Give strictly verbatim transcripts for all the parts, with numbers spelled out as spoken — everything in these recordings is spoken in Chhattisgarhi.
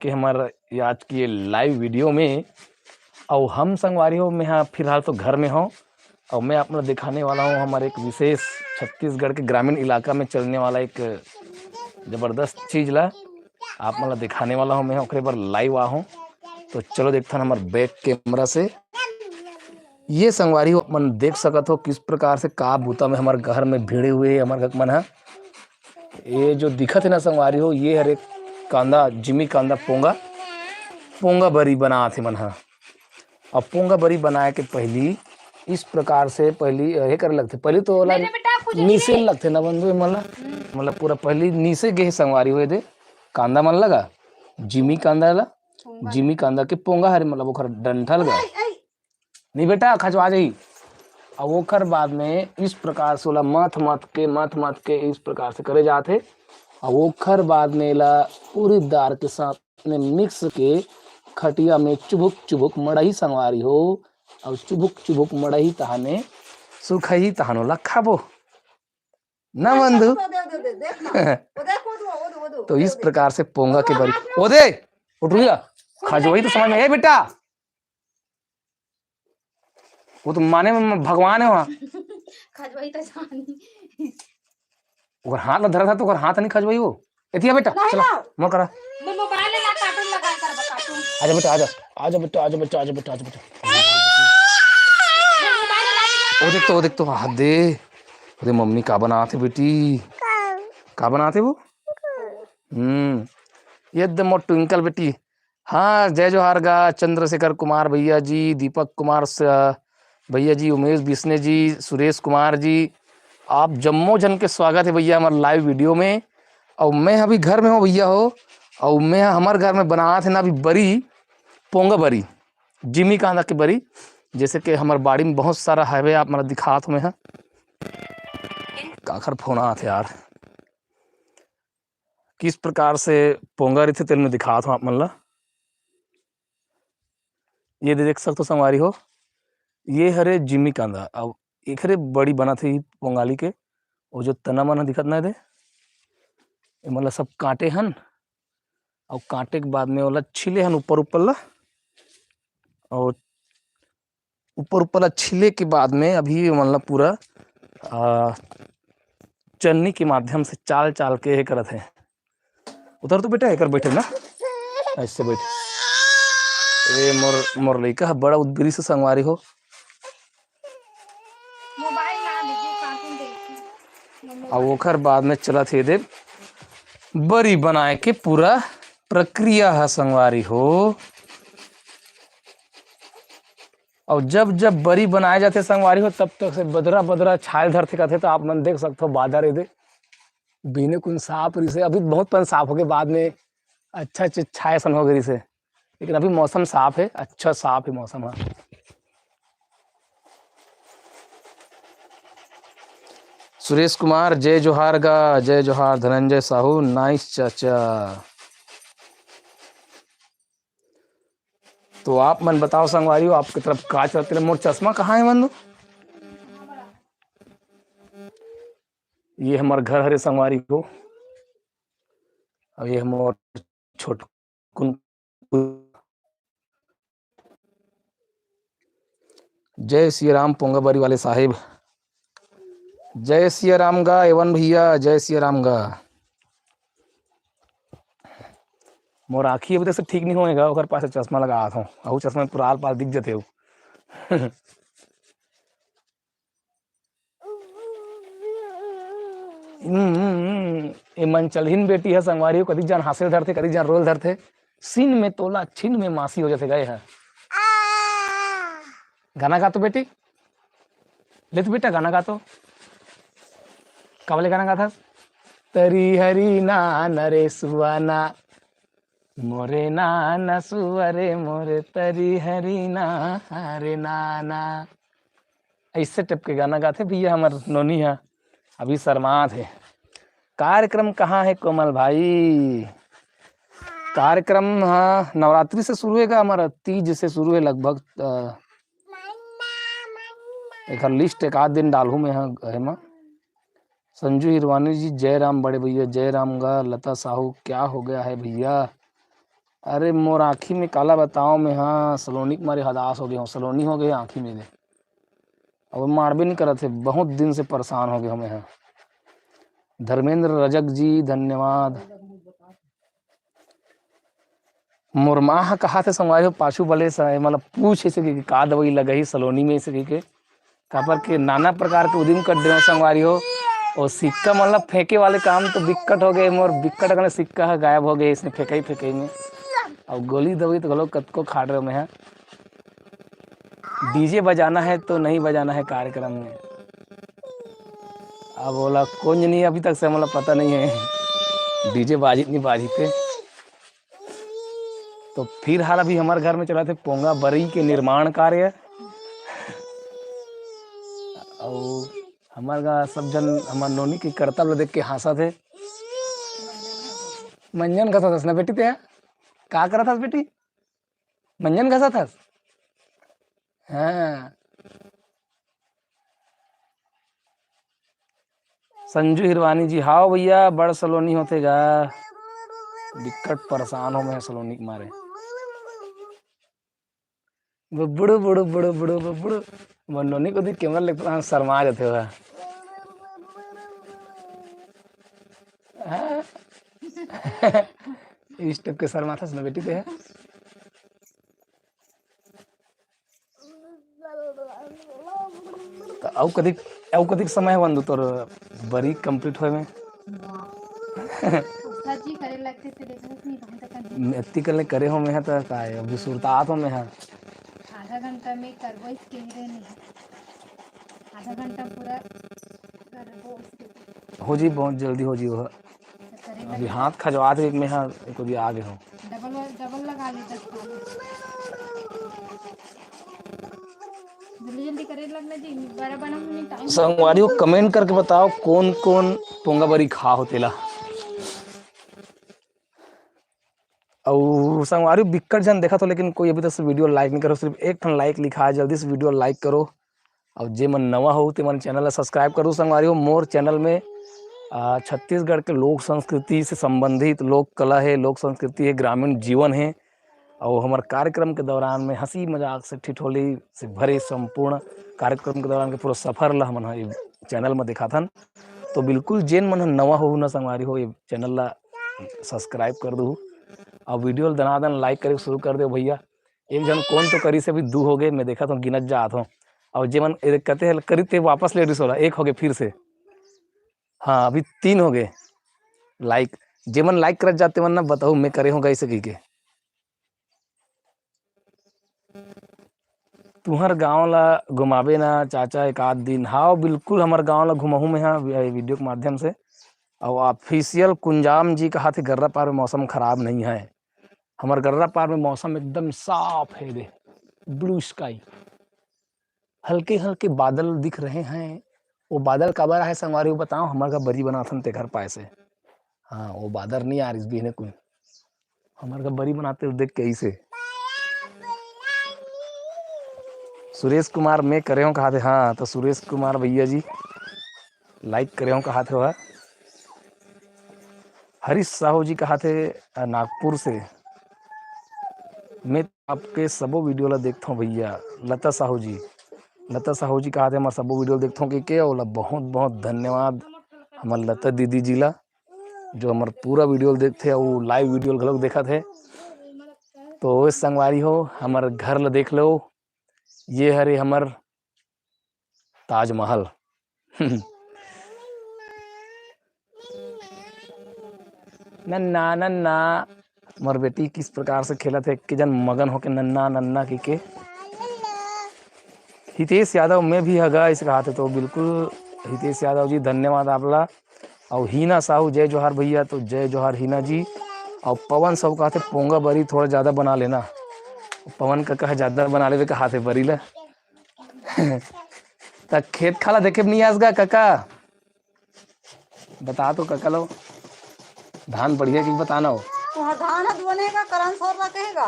के हमर ये आज की ये live video में। अउ हम संगवारी हो, मैं हा फिलहाल तो घर में हूँ, अउ मैं आप मन ला दिखाने वाला हूँ हमर एक विशेष छत्तीसगढ़ के ग्रामीण इलाका में चलने वाला एक जबरदस्त चीज ला आप मन ला दिखाने वाला हूँ। मैं ओकरे बर live आ हूँ, तो चलो देखथन हमर back camera से। ये संगवारी हो, आप मन देख सकत हो किस प्रकार से का बूता में हमर घर में भिड़े हुए हे हमर घर मन ह। ये जो दिखत हे ना संगवारी हो, ये हरे कांदा, जिमी कांदा पोंगा, पोंगा बरी बनात हे मन ह। अब पोंगा बरी बनाए के पहली इस प्रकार से पहली, अ, ये करे लगथे। पहली तो ओला नहीं, नहीं बेटा, कुछ नहीं नीसे है। लगथे ना बंधु, ये मन ला, हम्म। मतलब पूरा पहली नीसे गे हे संगवारी हो, ये दे कांदा मन लगा, जिमी कांदा ला, पोंगा। जिमी कांदा के पोंगा हरे, मतलब ओकर डंठल गा। आई, आई। नहीं बेटा, खजवा जाही। अब ओकर बाद में इस प्रकार से ओला मथ मथ के, मथ मथ के इस प्रकार से करे जात हे। अब ओकर बाद में एला उरिद दार के साथ में mix के खटिया में चुभुक चुभुक मड़ही संगवारी हो। अब चुभुक चुभुक मड़ही तहाने सुखही तहान ओला खाबो। ना बंधु? वो दे, वो दे, देख ना। वो देख, वो दे, वो दे, वो दे, तो वो इस दे। प्रकार से पोंगा के वो बरी। हाथ में ओ दे, उठ रुक जा। खजवई तो समझ में, ए बेटा। वो तो माने में भगवान है वहाँ। खजवई तो जानी। ओकर हाथ ला धरा था तो ओकर हाथ नहीं खजवई हो। एतिया बेटा, नहीं चला, ना। मोर करा। मैं mobile ला cartoon लगा कर बता तू। आजा बेटा, आजा। आजा बेटा, आजा बेटा, आजा बेटा, आजा बेटा। मैं mobile ला ओ देख तो, ओ देख तो, हाथ दे। अरे मम्मी का बनात हे बेटी? का बनात हे वो? हम्म, ये दे मोर twinkle बेटी। हाँ, जय जोहार गा, चंद्रशेखर कुमार भैया जी, दीपक कुमार स-, भैया जी, उमेश बिस्ने जी, सुरेश कुमार जी, आप जम्मो झन के स्वागत हे भैया हमर live video में। अउ मैं अभी घर में हूँ भैया हो, अउ मैं हमर घर में बनात हे ना अभी बरी, पोंगा बरी, जिमी कांदा के बरी, जैसे कि हमर बाड़ी में बहुत सारा हवे, आप मन ला दिखात हूँ मैं ह। काखर फोन आत हे यार? किस प्रकार से पोंगा रहिथे, तेल में दिखात हूँ आप मन ला। ये दे देख सकथो संगवारी हो, ये हरे जिमी कांदा। अब एकरे बड़ी बनत हे पोंगाली के। वो जो तना मन ह दिखत ना दे, ए मन ला सब काटे हन, अउ काटे के बाद में ओला छीले हन ऊपर ऊपर ला, अउ ऊपर ऊपर ला छीले के बाद में अभी मन ला पूरा, आ, चन्नी के माध्यम से चाल चाल के हे करत हे। उधर तो बेटा एकर बैठे ना, ऐसे बैठ। ए मोर, मोर लइका ह बड़ा उदबिरी से संगवारी हो। मोबाइल ला दीजिए, cartoon देखिए। अब ओकर बाद में चलत हे दे बरी बनाए के पूरा प्रक्रिया ह संगवारी हो। अउ जब जब बरी बनाए जाथे संगवारी हो, तब तक से बदरा बदरा छायल धरथे कथे, तो आप मन देख सकथो बादर ए दे बिने कुन साफ रिसे, अभी बहुत पन साफ होके बाद में अच्छा अच्छा छाया सन हो गई रिसे, लेकिन अभी मौसम साफ है, अच्छा साफ है मौसम है। सुरेश कुमार, जय जोहार गा, जय जोहार। धनंजय साहू, nice चाचा। तो आप मन बताओ संगवारी हो, आपके तरफ का चलत हे? मोर चश्मा कहाँ है मनु? ये हमर घर हरे संगवारी हो, अउ ये हमर छोटकुन। जय सिया राम पोंगाबारी वाले साहेब। जय सिया राम गा एवन भैया, जय सिया राम गा। मोर आँखी अभी तक से ठीक नहीं होएगा, ओकर पास चश्मा लगा आत हूँ, अहू चश्मा में पूरा आर पार दिख जथे हो। हम्म, हम्म, हम्म। ए मन चलहिन बेटी ह संगवारी हो, कदी जान हासिल धरथे, कदी जान रोल धरथे। सीन में तोला, छीन में मासी हो जाथे गए ह। गाना गा तो बेटी, ले तो बेटा गाना गा तो। का वाले गाना गाथस? तरी हरी ना नरे सुआना, मोरे नाना सुअरे मोरे तरी हरी ना रे नाना। ऐसे टाइप के गाना गाथे भैया हमर नोनी ह, अभी शर्मात हे। कार्यक्रम कहाँ है कोमल भाई? कार्यक्रम ह नवरात्रि से शुरू है का? हमारा तीज से शुरू है लगभग, अ, एकर list एक आध दिन डालहूँ मैं ह, एमा। संजू हिरवानी जी, जय राम बड़े भैया, जय राम गा। लता साहू, क्या हो गया है भैया? अरे मोर आँखी में काला बताओ, मैं हा सलोनी के मारे हदास हो गए हूँ, सलोनी हो गए आँखी में। अब मारबे नहीं करत हे, बहुत दिन से परेशान हो गए हूँ मैं हा। धर्मेंद्र रजक जी, धन्यवाद। मोर माँ ह कहा थे संगवारी हो, पाछू बले स-, मतलब पूछे से कि का दवाई लगही सलोनी में से कि के, काबर के नाना प्रकार के उदिम कर दे संगवारी हो। और सिक्का मतलब फेंके वाले काम तो बिक्कट हो गए, मोर बिक्कट अकन सिक्का ह गायब हो गए इसने फेंकई फेंकई में। और गोली दवाई तो घलो कतको खा रहे मैं हा। डीजे बजाना है तो नहीं बजाना है कार्यक्रम में। अब बोला कौन नहीं, अभी तक से मतलब पता नहीं है डीजे बाजी नहीं बाजी थे। तो फिलहाल अभी हमारे घर में चला थे पोंगा बरी के निर्माण कार्य। और हमारे गाँव सब जन हमारे नोनी के करतब ला देख के हंसा थे। मंजन घसत हस ना बेटी ते? का करत हस बेटी? मंजन घसत हस? हाँ। संजू हिरवानी जी, हाव भैया, बड़ सलोनी होथे गा। बिकट परेशान हो मैं सलोनी के मारे। बुबड़ू, बुड़ू, बुड़ू, बुड़ू, बुबड़ू। मोर नोनी को देख कैमरा लेके, हाँ, शर्मा जाथे ओहा। हाँ। इस टाइप के शर्माथस ना बेटी ते। त अउ कतिक, अउ कतिक समय होवन दो तोर बरी complete होए में? सच्ची करे लगथे ते देखत नहीं, बहुत अकन दिन। अत्ती कन ले करे हो मैं हा, त का हे, अभी सुरतात हो मैं हा। आधा घंटा में करबो, इस कह रहे नहीं। आधा घंटा पूरा करबो, उसके हो जी, बहुत जल्दी हो जी वो। करे अभी लगे। हाथ खजवात हे, मैं हा, एको भी आ गए हो। डबल, डबल लगा ले, दस बार। जल्दी, जल्दी करे लगना जी, बड़ा बना होने टाइम। संगवारी हो, comment करके बताओ, कौन, कौन पोंगा बरी खा हो तेला। अउ संगवारी हो, बिक्कट झन देखत हो, लेकिन कोई अभी तक से video like नहीं करो, सिर्फ एक ठन like लिखा है, जल्दी से video like करो। अउ जे मन नवा हो, ते मन channel ला subscribe कर दो संगवारी हो। मोर channel में, आ, छत्तीसगढ़ के लोक संस्कृति से संबंधित लोक कला है, लोक संस्कृति है, ग्रामीण जीवन है। अउ हमर कार्यक्रम के दौरान में हंसी मजाक से ठिठोली से भरे संपूर्ण कार्यक्रम के दौरान के पूरा सफर ला हमन ह ए channel में दिखाथन। तो बिल्कुल जेन मन ह नवा हो ना संगवारी हो, ये channel ला subscribe कर दू। अउ video ला दनादन like करे शुरू कर दे भैया। एक झन कौन तो करी से अभी दू हो गए, मैं देखा तो गिनत जात हो। अउ जेमन ए कते हल करी ते वापस ले रिस ओला, एक हो गए फिर से। हाँ, अभी तीन हो गए like। जेमन like करत जाते मन ना बताओ, मैं करे हो गए से कही के। तुहर गांव ला घुमाबे ना चाचा एक आध दिन। हाँ, बिल्कुल हमर गांव ला घुमाहूँ मैं हा, वी-, video के माध्यम से। अउ official कुंजाम जी कहा थे गर्रा पार में मौसम खराब नहीं है। हमर गर्रा पार में मौसम एकदम साफ है दे, blue sky। हल्के हल्के बादल दिख रहे हैं। वो बादल काबर आहे संगवारी हो बताओ, हमर घर बरी बनाथन तेखर पाए से। हाँ, वो बादल नहीं आ रही बिहने कुन। हमर घर बरी बनाते देख के ऐसे। सुरेश कुमार मैं करे हो कहा थे, हाँ, तो सुरेश कुमार भैया जी like करे हो कहा थे वह। हरीश साहू जी कहा थे, अ, नागपुर से, मैं आपके सबो video ला देखथों भैया। लता साहू जी, लता साहू जी कहा थे, मैं सबो video देखथों के, के ओला बहुत बहुत धन्यवाद हमर लता दीदी जी ला, जो हमर पूरा video देखथे अउ live video घलोक देखत हे। तो ओए संगवारी हो, हमर घर ला देख लो, ये हरे हमर ताजमहल। नन्ना नन्ना, मोर बेटी किस प्रकार से खेलत हे, के जन मगन होके नन्ना नन्ना कहिके। हितेश यादव, मैं भी हगा, इसे कहा थे तो बिल्कुल हितेश यादव जी, धन्यवाद आपला। और हीना साहू, जय जोहार भैया, तो जय जोहार हीना जी। और पवन साहू कहा थे पोंगा बरी थोड़ा ज्यादा बना लेना, पवन का कहा ज्यादा बना लेवे कहा थे बरी ला। त खेत खाला देखे नहीं आस गा काका, बता तो काका लो, धान बढ़िया कि बताना हो। तुहार धान ह दुआने का करन सौर ला कहेगा,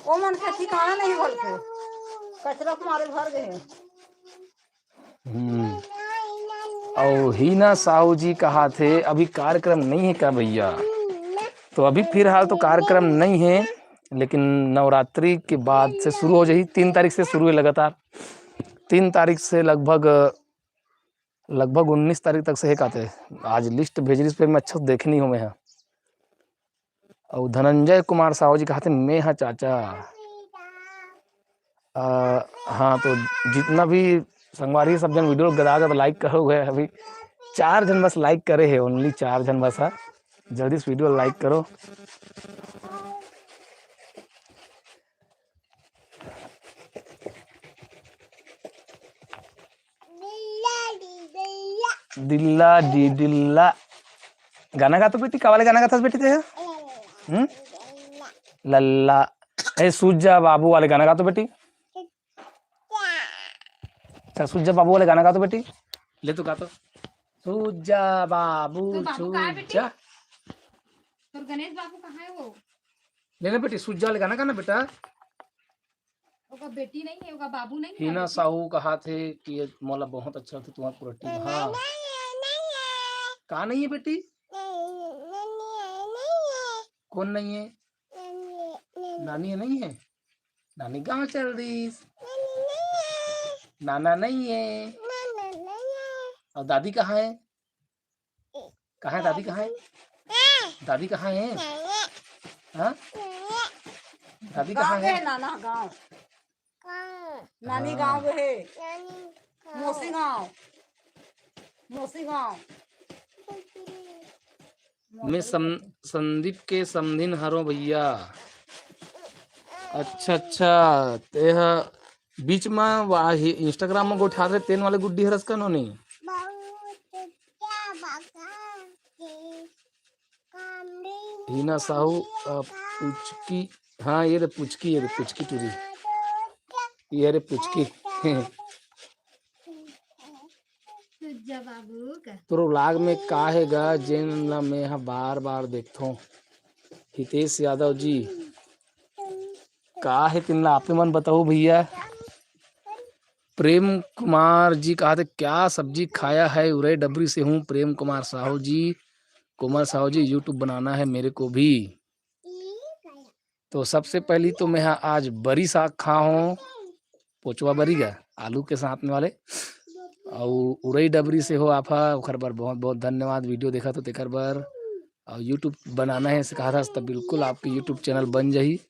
ओ मन के ठिकाना नहीं भर के, कचरा के मारे भर गए। हम्म। अउ हीना साहू जी कहा थे, अभी कार्यक्रम नहीं है क्या भैया? तो अभी फिलहाल तो कार्यक्रम नहीं है, लेकिन नवरात्रि के बाद से शुरू हो जाही। तीन तारीख से शुरू है लगातार, तीन तारीख से लगभग, लगभग उन्नीस तारीख तक से है कहते। आज लिस्ट भेजरिस पे मैं अच्छा से देखनी हूँ मैं ह। अउ धनंजय कुमार साहू जी कहते, "मैं ह चाचा।" अ, हाँ, तो जितना भी संगवारी सब जन वीडियो गदा गदा लाइक करो है, अभी चार जन बस लाइक करे है, ओनली चार जन बस है। जल्दी से वीडियो लाइक करो। दिल्ला डी दिल्ला। गाना गा तो बेटी, का वाले गाना गाथस बेटी ते? हम्म? लल्ला। ए, सूजा बाबू वाले गाना गा तो बेटी। अच्छा, सूजा बाबू वाले गाना गा तो बेटी। ले तो गा तो। सूजा बाबू, तो बाबू का है बेटी? सूजा। तोर गणेश बाबू कहाँ है वो? ले ना बेटी, सूजा वाले गाना गाना बेटा। ओका बेटी नहीं है, ओका बाबू नहीं है हिना बेटी। साहू कहाथे कि ये मोला बहुत अच्छा लगथे तुम्हार पूरा टीम। हाँ। का नहीं है बेटी? कौन नहीं है? नानी है, नहीं है? नानी गाँव चल दिस। नाना नहीं है। और दादी कहाँ है? कहाँ है दादी, कहाँ है? दादी कहाँ है? हाँ? दादी गाँव कहाँ में है? है नाना, गाँव। नानी हाँ। गाँव में है। मौसी गाँव। मौसी गाँव। मैं सम-, संदीप के समधिन हरों भैया। अच्छा, अच्छा, ते ह बीच म वाही Instagram म गोठियाथे तेन वाले गुड्डी हरस का नोनी? हिना साहू, अ, पुचकी, हाँ, ये रे पुचकी, ये रे पुचकी टूरी, ये रे पुचकी। सूजा बाबू का। तोर vlog में का हे गा, जेन ला मैं ह बार-बार देखथों? हितेश यादव जी, का हे तेन ला आपे मन बताओ भैया। प्रेम कुमार जी कहाथे, "क्या सब्जी खाया है?" उरई डबरी से हूँ, प्रेम कुमार साहू जी, कुमार साहू जी, YouTube बनाना है मेरे को भी। तो सबसे पहली तो मैं ह आज बरी साग खा हूँ, पोचवा बरी गा, आलू के साथ में वाले, अउ उरई डबरी से हो आप ह, ओखर बर बहुत बहुत धन्यवाद। वीडियो देखा तो तेकर बर, अउ YouTube बनाना है से कहा था, तब बिल्कुल आपके YouTube चैनल बन जाही।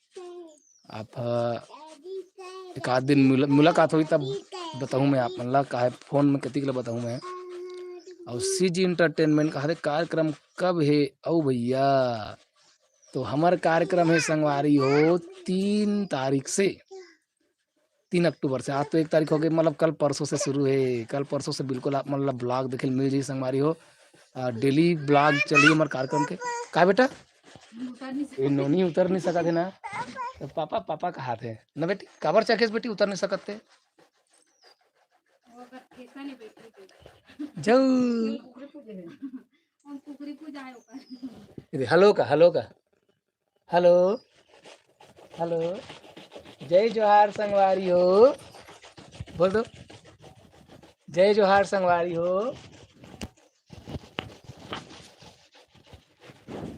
आप ह एक आध दिन मुला-, मुलाकात होही तब बताहूँ मैं आप मन ला, काहे फोन में कतिक ला बताहूँ मैं। अउ CG Entertainment कहा थे, कार्यक्रम कब हे अउ भैया? तो हमर कार्यक्रम हे संगवारी हो तीन तारीख से, तीन अक्टूबर से। आज तो एक तारीख हो गई, मतलब कल परसों से शुरू हे। कल परसों से बिल्कुल आप मन ला vlog देखे ल मिल जाही संगवारी हो। आ, daily vlog चलही हमर कार्यक्रम के। का बेटा? ये नोनी उतर नहीं सकत हे ना, तो पापा, पापा कहाथे ना बेटी। काबर चघेस बेटी, उतर नहीं सकत हे? जाऊ। ये hello का, hello का, hello, hello। जय जोहार संगवारी हो, बोल दो, जय जोहार संगवारी हो।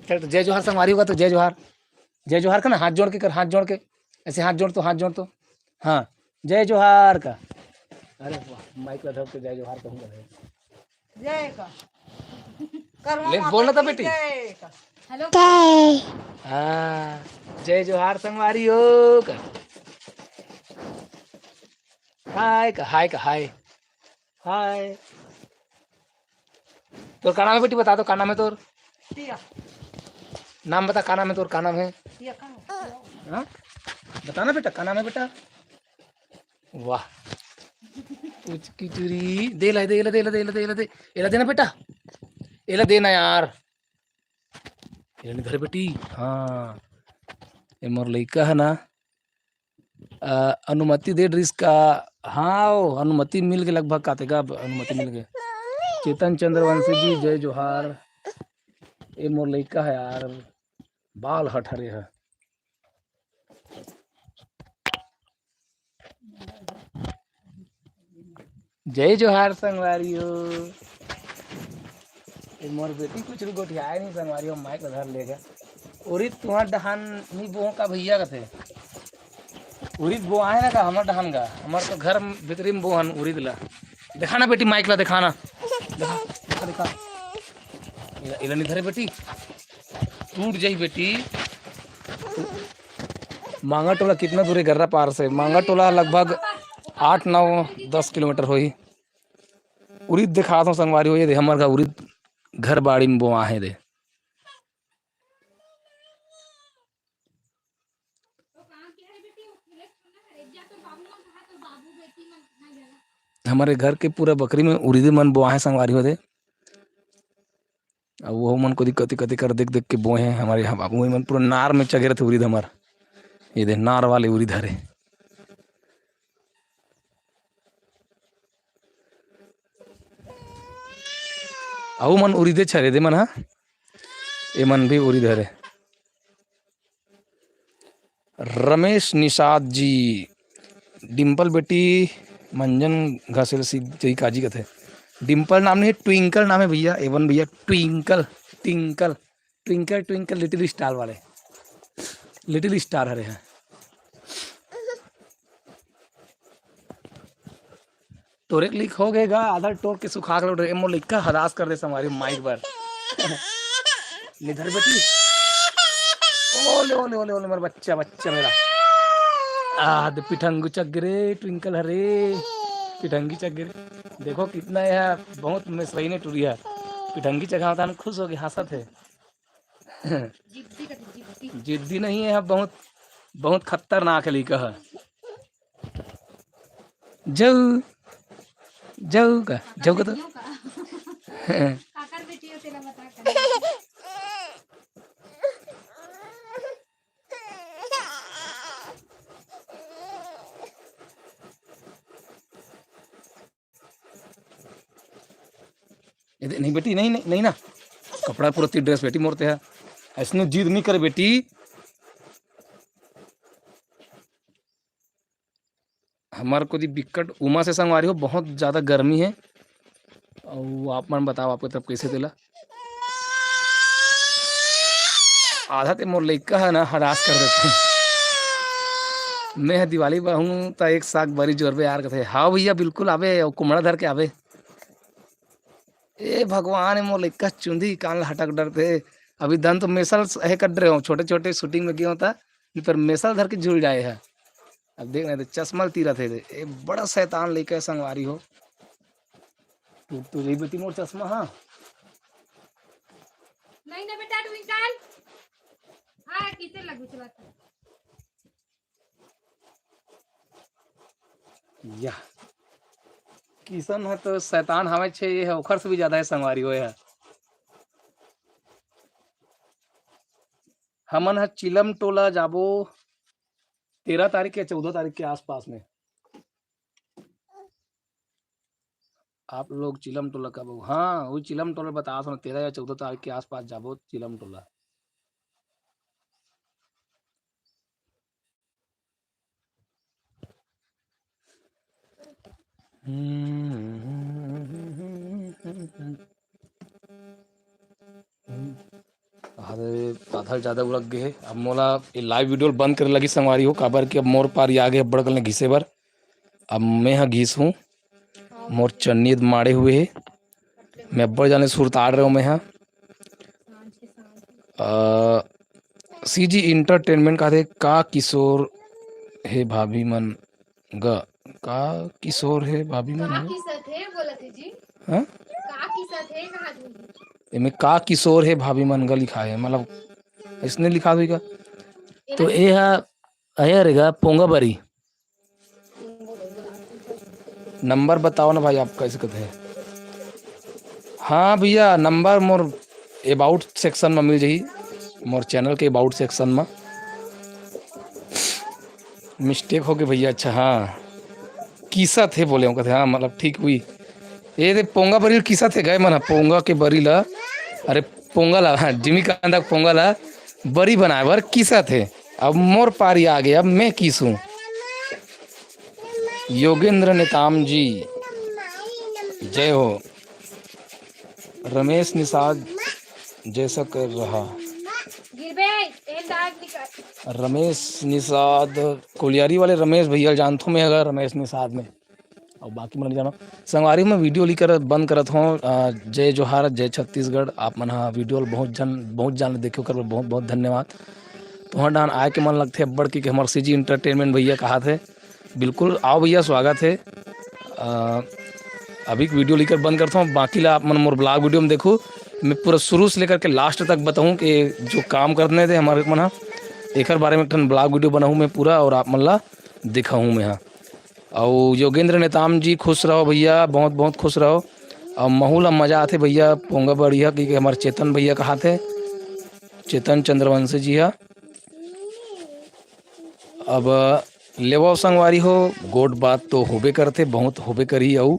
चल तो जय जोहार संगवारी होगा तो जय जोहार, जय जोहार का ना, हाथ जोड़ के कर, हाथ जोड़ के, ऐसे हाथ जोड़ तो, हाथ जोड़ तो, हाँ, जय जोहार का। अरे वाह, माइक ला धर के जय जोहार कहूँगा। जय का। करवा ले, माता बोल ना तो की बेटी। जय का। हेलो। हाँ, जय जोहार संगवारी हो का। हाय का, हाय का, हाय। हाय। तोर का नाम है बेटी, बता तो, का नाम है तोर? टिया। नाम बता, का नाम है तोर, का नाम है? टिया का? हाँ? बता ना बेटा, का नाम है बेटा? वाह, पुचकी टूरी, दे ला, दे ला, दे ला, दे ला, दे ला, दे, एला देना बेटा, एला देना यार, एला नहीं धर बेटी। हाँ, ये मोर लइका है ना, अ, अनुमति दे डरिस का? हाँ, ओ, अनुमति मिल के लगभग काते का, अनुमति मिल के। चेतन चंद्रवंशी जी, जय जोहार। ए मोर लइका है यार, बाल हट हरे है। जय जोहार संगवारी हो। ए मोर बेटी कुछ गोठियाए नहीं संगवारी हो, माइक धर लेगा। उरीद तुंहर डहान नइ बोहन का भइया कथे? उरीद बोआहे ना का हमर डहान का? हमर तो घर भीतरी में बोहन उरीद ला। देखा ना बेटी, माइक ला देखा ना। देखा, देखा, देखा। एला, एला नइ धरे बेटी, टूट जाही बेटी। मांगा टोला कितना दूर हे गर्रा पार से? मांगा टोला लगभग आठ, नौ, दस किलोमीटर होही। उरीद देखात हंव संगवारी हो, ये दे हमर घर उरीद घर बाड़ी में बोआहे दे। हमरे घर के पूरा बखरी में उरीदे मन बोआहे संगवारी हो दे। अउ वो मन कोती कती कती कर देख देख के बोए हे। हमर इहाँ बाबू मन पूरा नार में चघे रथे उरीद हमर। ये दे नार वाले उरीद हरे। अउ मन उरीदे छरे दे मन हा। ए मन भी उरीद हरे। रमेश निषाद जी, डिम्पल बेटी मंजन घसेल सिंह जई काजी कथे। डिम्पल नाम नहीं, ट्विंकल नाम हे भइया। एवन भइया, twinkle, twinkle, twinkle, twinkle, little star वाले, लिटिल स्टार हरे हैं। टोरे के लिख हो गए गा, आधा टोर के सुखा के लौट रहे। मोर लइका हरास कर दे संगवारी माइक बर। निधर बेटी। ओले, ओले, ओले, ओले, मेरा बच्चा, बच्चा मेरा। आ, दे पिठंगू चग रे, ट्विंकल हरे। पिठंगी चग रे। देखो कितना यह बहुत मिसरई ने टुरी है। पिठंगी चघा होता हम खुश हो गए, हंसत है। जिद्दी का जिद्दी। जिद्दी नहीं है, बहुत, बहुत खतरनाक है लइका है। जाऊ, जाऊ का, जाऊ का तो। काकर बेटी हो, तेला बता कर। ए दे, नहीं बेटी, नहीं, नहीं, नहीं ना। कपड़ा पूरा ती ड्रेस बेटी मोर ते है। ऐसने जिद नहीं करे बेटी। हमर कोती बिकट उमस हे संगवारी हो, बहुत ज्यादा गर्मी है। अउ आप मन बताओ, आपके तरफ कैसे तेला? आधा ते मोर लइका है ना, हरास कर देथे। मैं ह दिवाली बर हूँ, त एक साग बरी जोरबे यार कथे। हाँ भइया, बिल्कुल आबे, अउ कुमड़ा धर के आबे। ए भगवान, ए मोर लइका चुंदी कान ला हटक डरथे। अभी दन तो मेसल हे कर डरे हो, छोटे-छोटे शूटिंग में गए होता, नहीं पर मेसल धर के झूल जाए है। अब देख नहीं तो चश्मा ल तीरत हे। ए बड़ा शैतान लइका हे संगवारी हो। टूट तो जाही बेटी मोर चश्मा, हाँ। नहीं ना बेटा, ट्विंकल। हाँ, किसे लगू चला था? या किशन ह तो शैतान हवे छे, ये ह ओखर से भी ज्यादा है संगवारी होए है। हमन ह चिलम टोला जाबो तेरह तारीख या चौदह तारीख के आसपास में। आप लोग चिलम टोला कब? हाँ, वही चिलम टोला बता, तेरह या चौदह तारीख के आसपास जाबो चिलम टोला। अरे, बादल ज्यादा उड़क गे हे। अब मोला ये लाइव वीडियो ल बंद करे लगी संगवारी हो, काबर कि अब मोर पारी आ गे अब्बड़ कन ले घिसे बर। अब मैं ह घिस हूँ, मोर चन्नी माड़े हुए हे, मैं अब्बड़ जाने सुरताड़ रहे हूँ मैं ह। अ, सीजी एंटरटेनमेंट का थे, का किशोर हे भाभी मन ग, का किशोर हे भाभी मन का ग? किसत हे बोलत हे जी? हाँ? का किसत हे कहा थे? एमे का किशोर हे भाभी मन ग लिखा हे, मतलब इसने लिखा हुई का? तो ए हा, अहे रे गा, पोंगा बरी। नंबर बताओ ना भाई, आप कैसे कहते हैं? हाँ भैया, नंबर मोर अबाउट सेक्शन में मिल जाही, मोर चैनल के अबाउट सेक्शन में। मिस्टेक हो गई भैया। अच्छा, हाँ, किसत हे बोले हूँ, कहते हाँ, मतलब ठीक हुई। ये दे पोंगा बरी किसत हे गए मन, पोंगा के बरी ला, अरे पोंगा ला, हाँ, जिमी कांदा के पोंगा ला बरी बनाए बर किसत हे। अब मोर पारी आ गया, अब मैं किसूं। योगेंद्र नेताम जी, जय हो। रमेश निषाद जैसा कर रहा। गिरबे। रमेश निषाद, कोलियारी वाले रमेश भैया ल जानथों मैं, अगर रमेश निषाद में, अउ बाकी मन नइ जानों। संगवारी, मैं वीडियो लेकर बंद करत हों। अ, जय जोहार, जय छत्तीसगढ़। आप मन ह वीडियो ल बहुत जन, बहुत जान देखे, ओकर बर बहुत बहुत धन्यवाद। तुंहर डाहन आए के मन लगथे अब्बड़, कि हमर सीजी एंटरटेनमेंट भैया कहाथे। बिल्कुल आओ भैया, स्वागत हे। अ, अभी वीडियो लेकर बंद करत हों, बाकी ला आप मन मोर ब्लॉग वीडियो में देखहू। मैं पूरा शुरू से लेकर के लास्ट तक बताहूँ कि जो काम करत हे हमर मन ह, एकर बारे में एक ठन ब्लॉग वीडियो बनाहूँ मैं पूरा, अउ आप मन ला दिखाहूँ मैं ह। अउ योगेंद्र नेताम जी, खुश रहो भैया, बहुत बहुत खुश रहो। अउ महू ला मजा आथे भैया, पोंगा बढ़िया, कि हमर चेतन भैया कहाथे, चेतन चंद्रवंशी जी ह। अब लेवव संगवारी हो, गोठ बात तो होबे करथे, बहुत होबे करही। अउ,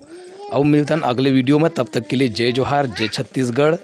अउ मिलथन अगले वीडियो में, तब तक के लिए जय जोहार, जय छत्तीसगढ़।